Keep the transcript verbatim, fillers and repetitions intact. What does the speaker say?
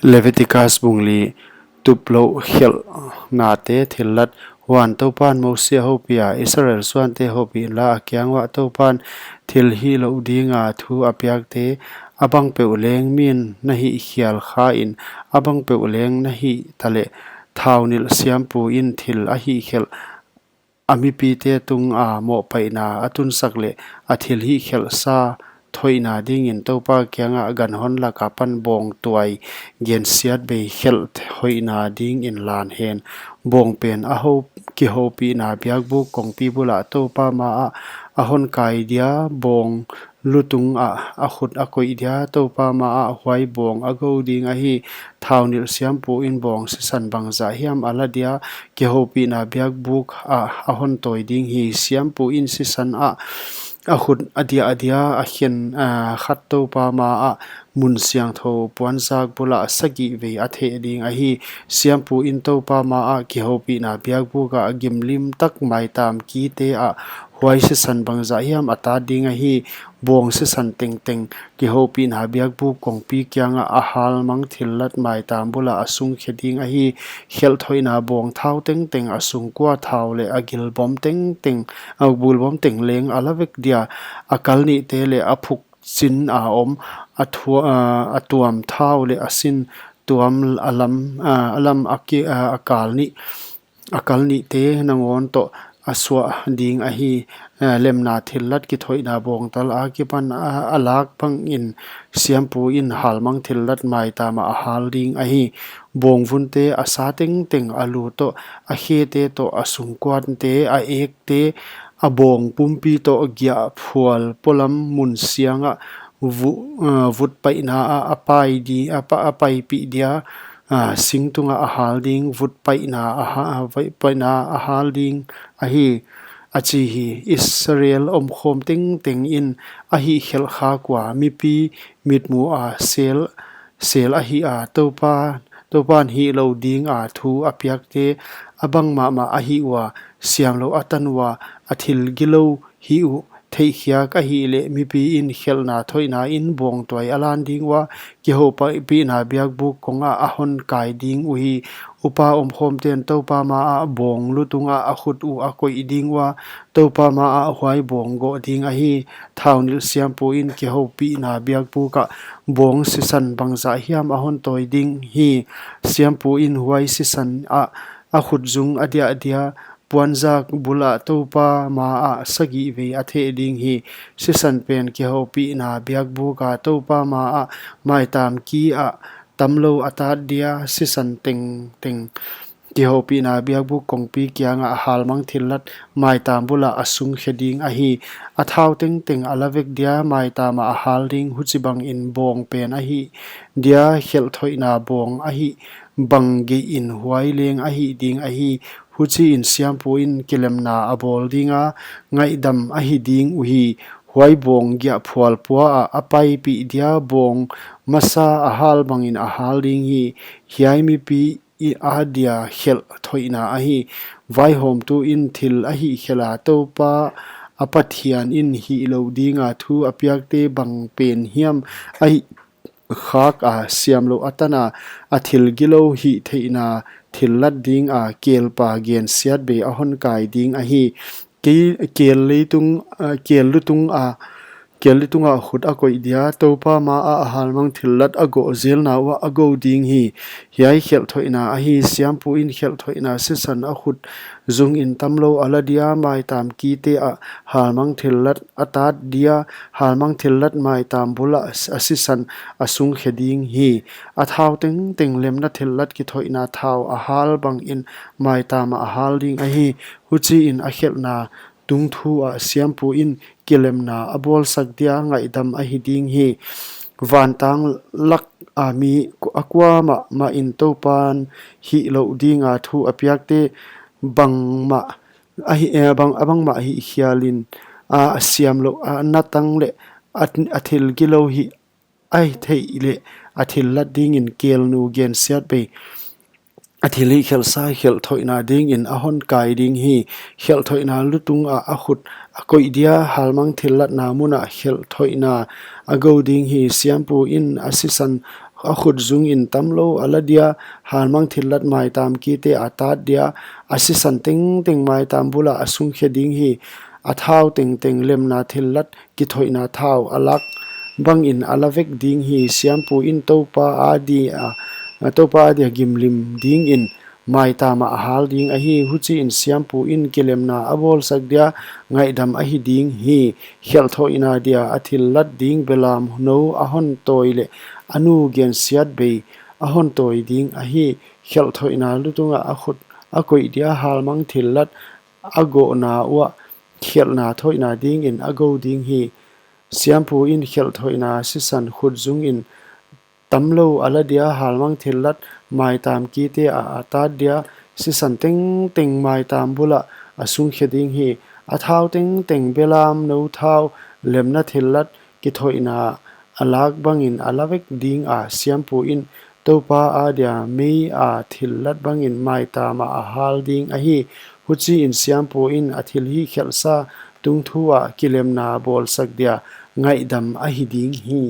Leviticus bung li. Tuplouh khelhnate thillat. Huan Toupan Mosi a houpiha, Israel suante houpih inla, a kiang uah, Toupan thil hihlouh dinga thu a piakte a bangpeuh leng min na hihkhial khain, a bangpeuh leng na hih taleh, thaunilh siampu in thil a hihkhelh a mipite tunga mohpaihna a tunsak leh, a thilhihkhelhsa thoihna dingin Toupa kianga ganhon laka pan bawng tuai gensiatbei khelh thoihna dingin lan hen. Bawng pen a hou-, kihoupihna biakbuk kongpi bula Toupa maah a hon kai dia, bawng lutung ah a khut a koih dia, Toupa maah huai bawng a gou ding ahi. Thaunilh siampu in bawng sisan bangzah hiam a la dia, kihoupihna biakbuk ah a hon tawi ding hi. Siampu in sisan ah a khut a diah dia, a khen, ah, khat Toupa maah mun siangthou puanzak bula sagih vei a theh ding ahi. Siampu in Toupa maah kihoupihna biakbuk ah gimlim tak maitam kite ah huai sisan bangzah hiam a tat ding ahi. Bawng sisan tengteng kihoupihna biakbuk kongpi kianga a halmang thillat maitam bula a sungkhe ding ahi. Khelh thoihna bawng thau tengteng a sungkua thau leh a gilbawm tengteng, a bulbawm teng leng a la vek dia, a kal nihte leh a phuk chin a om, a thua-, a, a tuam thau leh a sin tuam a lam, a, a lam a ki-, a, a kal nih, a kal nihte nangawn toh a suah ding ahi. A, lemna thillat kithoihna bawngtal akipan a, a lak bangin siampu in halmang thillat maitam ah a hal ding ahi. Bawng vunte a sa tengteng, a lu toh, a khete toh, a sungkuante, a ekte, a bawng pumpi toh giahphual polam mun siangah vu-, a, vutpaihna ah a pai di-, a pa-, a paipih dia, a, sing tungah a hal ding, vutpaihna a ha-, a, vutpaihna a hal ding ahi, a chi hi. Israel omkhawm tengteng in a hihkhelh khak ua, mipi mitmuh a sel, sel ahi a, Toupa, Toupan hihlouh dinga thu a piakte a bangmahmah ahi ua, siamlouh a tan ua, a thil gilou hih uh theihkhiak ahihleh, mipi in khelhna thoihna in bawng tuai a lan ding ua, kihoupihna biakbuk kongah a hon kai ding uhi. Upa omkhawmten Toupa maah bawng lutungah a khut uh a koih ding ua, Toupa maah huai bawng goh ding ahi. Thaunilh siampu in kihoupihna biakbuk ah bawng sisan bangzah hiam a hon tawi ding hi. Siampu in huai sisan ah a khut zung a diah dia, puanzak bula Toupa maah sagih vei a theh ding hi. Sisan pen kihoupihna biakbuk a Toupa maah maitam ki ah tamlou a tat dia, sisan tengteng kihoupihna biakbuk kongpi kianga a halmang thillat maitam bula a sungkhe ding ahi. A thau tengteng a la vek dia, maitam ah a hal ding, huchibangin bawng pen ahih dia, khelh thoihna bawng ahih bang geihin huai leng ahih ding ahi. Huchiin siampu in kilemna a bawl dinga, ngaihdam ahi ding uhi. Huai bawng giahphual pua ah a paipih dia, bawng masa a hal bangin a hal ding hi. Hiai mipi i adia khelh thoihna ahi. Vaihawmtu in thil a hihkhelh a, Toupa a Pathian in hihlouh dinga thu a piakte bang pen hiam a hih khak a, siamlouh a tan a, a thil gilou hih theihna thillat dinga kelpa gensiatbei a hon kai ding ahi. Kei, kel leitung, a, kel lutung a, kel lutunga khut a koih dia, Toupa maah a halmang thillat a goh zelna uah a gou ding hi. Hiai khelh thoihna ahi. Siampu in khelh thoihna sisan a khut zungin tamlou a la dia, maitam kite ah halmang thillat a tat dia, halmang thillat maitam bula a sisan a sungkhe ding hi. A thau tengteng lemna thillat kithoihna thau a hal bangin maitam ah a hal ding ahi. Huchiin a khelhna tungthu ah siampu in kilemna a bawlsak dia, ngaihdam ahi ding hi. Vantang lak a mi ku-, a kuamahmah in Toupan hihlouh dinga thu a piakte bangmah ahi, eh, bang, a bangmah hihkhialin, a, a siamlouh, a, natang leh a, a thil gilou hih a theih leh a thillat dingin kelnu gensiatbei a thil hihkhelhsa khelh thoihna dingin a hon kai ding hi. Khelh thoihna lutung ah a khut a koih dia, halmang thillatna mun ah khelh thoihna a gou ding hi. Siampu in a sisan a khutzung in tamlou a la dia, halmang thillat maitam kite a tat dia, a sisan tengteng maitam bul ah a sungkhe ding hi. A thau tengteng lemna thillat kithoihna thau a lak bangin a la vek ding hi. Siampu in Toupa adia, Toupa adia gimlim dingin maitam ah a hal ding ahi. Huchiin siampu in kilemna a bawlsak dia, ngaihdam ahi ding hi. Khelh thoihna dia a thillat ding belamnou a hon tawi leh a nu gensiatbei a hon tawi ding ahi. Khelh thoihna lutung ah a khut a koih dia, halmang thillat a gohna uah khelhna thoihna dingin a gou ding hi. Siampu in khelh thoihna sisan khutzung in tamlou a la dia, halmang thillat maitam kite ah a tat dia, sisan tengteng maitam bul ah a sungkhe ding hi. A thau tengteng belamnou thau lemna thillat kithoihna a lak bangin a la vek ding a, siampu in Toupa adia mei a thillat bangin maitam ah a hal ding ahi. Huchiin siampu in a thilhih khelhsa tungthu ah kilemna bawlsak dia, ngaihdam ahi ding hi.